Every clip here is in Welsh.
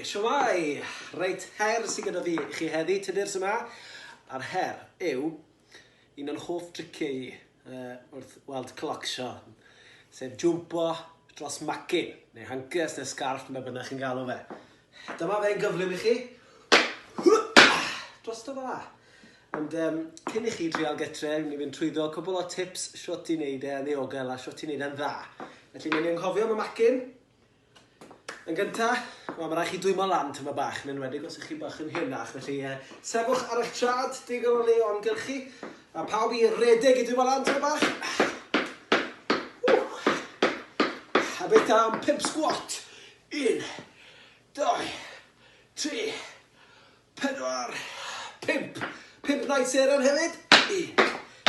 Shwmae! Reit, her sydd gyda fi i chi heddi, Tudur sy 'ma. A'r her yw un o'n hoff driciau i uh, wrth weld clocsio, sef jwmpo dros macyn, neu hancers, neu sgarff, neu bynnag chi'n galw fe. Dyma fe'n gyflym i chi. Drosto fel 'a. Ond um, cyn i chi drial gytre, ni'n mynd trwyddo cwbl o tips shwt i wneud e yn ddiogel a shwt i wneud e'n dda. Felly, ni'n anghofio am y macyn. Yn gynta, wel, mae rhaid chi dwymo lan tyma bach, yn enwedig os ych chi bach yn henach. Felly, sefwch ar eich trad, digon o le o amgylchu, a pawb i redeg i dwymo lan tyma bach. Ww. A beth am 5 squat? 1, 2, 3, 4, 5. 5 naid seren hefyd. 1,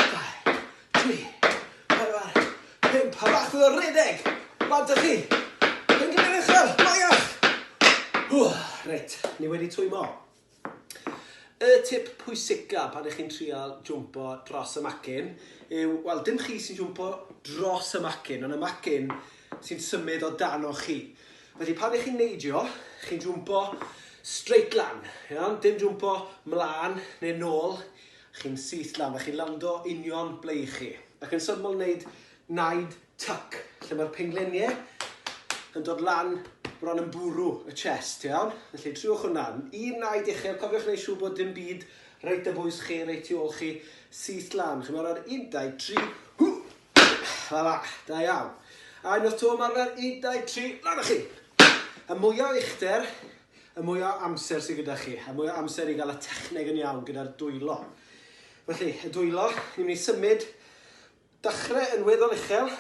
2, 3, 4, 5. A bach fwy o redeg. Bant â chi. Penglin uchel. Maiach. Reit, ni wedi twymo. Y tip pwysica pan ych chi'n trial jwmpo dros y macyn yw, wel, dim chi sy'n jwmpo dros y macyn, ond y macyn sy'n symud o dano chi. Felly pan 'ych chi'n neidio, chi'n jwmpo straight lan, iawn? Dim jwmpo mlan neu nôl, chi'n syth lan, a chi'n lando union ble 'ych chi. Ac yn syml wneud naid tuck, lle mae'r pengliniau yn dod lan bron yn bwrw y chest, iawn? Felly triwch hwnna. Un naid uchel, cofiwch wneud siŵr bod dim byd reit o bwys chi, reit tu ôl chi, syth lan. Chi'n barod? 1, 2, 3, hw! Fel 'a, da iawn. A unwaith 'to ymarfer, 1, 2, 3, lan â chi! Y mwyaf o uchder, y mwyaf o amser sydd gyda chi, y mwyaf o amser i gael y techneg yn iawn gyda'r dwylo. Felly, y dwylo, ni'n mynd i symud, dechrau yn weddol uchel,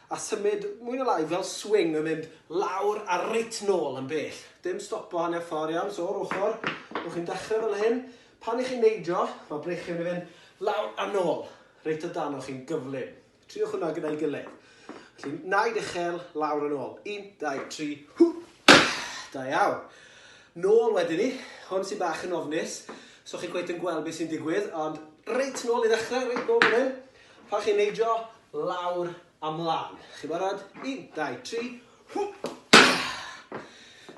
a symud mwy na lai fel swing yn mynd lawr a reit nôl yn bell. Dim stopo hanner ffordd iawn, so o'r ochr, bod chi'n dechrau fel hyn, pan ych chi'n neidio, mae breichiau yn mynd i fynd lawr a nôl. Reit o dano chi'n gyflym. Triwch hwnna gyda'i gilydd. Felly, naid uchel, lawr yn ôl. 1, 2, 3, hw! Da iawn. Nôl wedyn ni. Hwn sy'n bach yn ofnus. So chi'n cweit yn gweld beth sy'n digwydd, ond reit nôl i ddechrau, reit nôl fan hyn. Pan chi'n neidio, lawr a mlaen. Chi'n barod? 1, 2, 3, hw!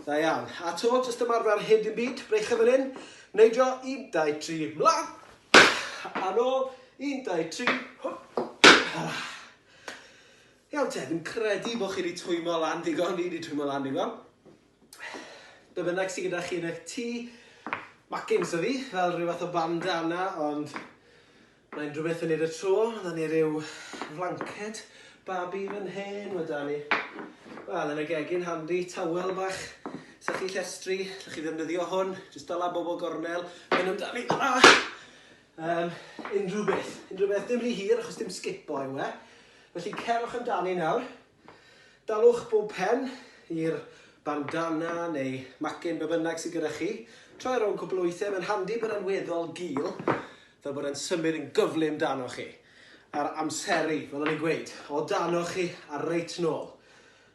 Da iawn. A to, jyst ymarfer hyd yn byd, breichau fan hyn. Neidio, 1, 2, 3, mlaen! A nôl, 1, 2, 3, hwp! Iawn te, fi'n credu bod chi wedi twymo lan digon, fi wedi twymo lan digon. Be bynnag sydd gyda chi yn eich tŷ, macins o fi, fel rhyw fath o bandana, ond mae'n rhywbeth yn neud y tro. Mae ni rhyw flanced babi fan hyn, mae da ni, wel, yn y gegin handi, tawel bach. Sychu llestri, allwch chi ddefnyddio hwn, jyst dala bob o gornel, mynd amdani fel 'na. Um, unrhyw beth, unrhyw beth, dim rhy hir achos dim sgipo yw e. Felly cerwch amdani nawr. Dalwch bob pen i'r bandana neu macyn be bynnag sydd gyda chi. Troi ar ôl cwpl o weithiau, mae'n handi bod e'n weddol gul, fel bod e'n symud yn gyflym dano chi. A'r amseru, fel o'n i'n gweud, o dano chi a reit nôl.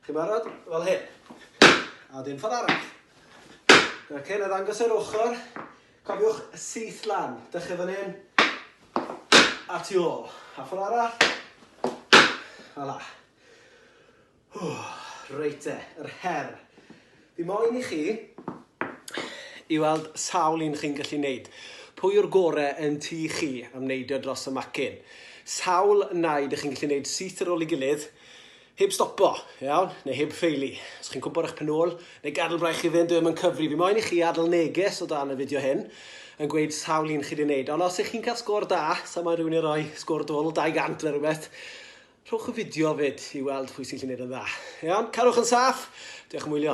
Chi'n barod? Fel hyn. A wedyn ffordd arall. Oce, okay, na ddangos yr ochr. Cofiwch syth lan. Dechrau fan hyn. A tu ôl. A ffordd arall. Fel la. Reit e, yr her. Fi moyn i chi i weld sawl un chi'n gallu neud. Pwy yw'r gore yn tŷ chi am neidio dros y macyn? Sawl naid ych chi'n gallu neud syth ar ôl ei gilydd Heb stopo, iawn, neu heb ffeili. Os chi'n cwmpo ar eich pen ôl, neu gadael braich chi fynd, dwi ddim yn cyfri. Fi moyn i chi adael neges o dan y fideo hyn yn gweud sawl un chi wedi wneud. Ond os ych chi'n cael sgôr da, sa moyn rhywun i roi sgôr dwl 200 neu rhywbeth, rhowch y fideo fyd i weld pwy sy'n gallu gwneud yn dda. Iawn, cadwch yn saff. Diolch am wylio.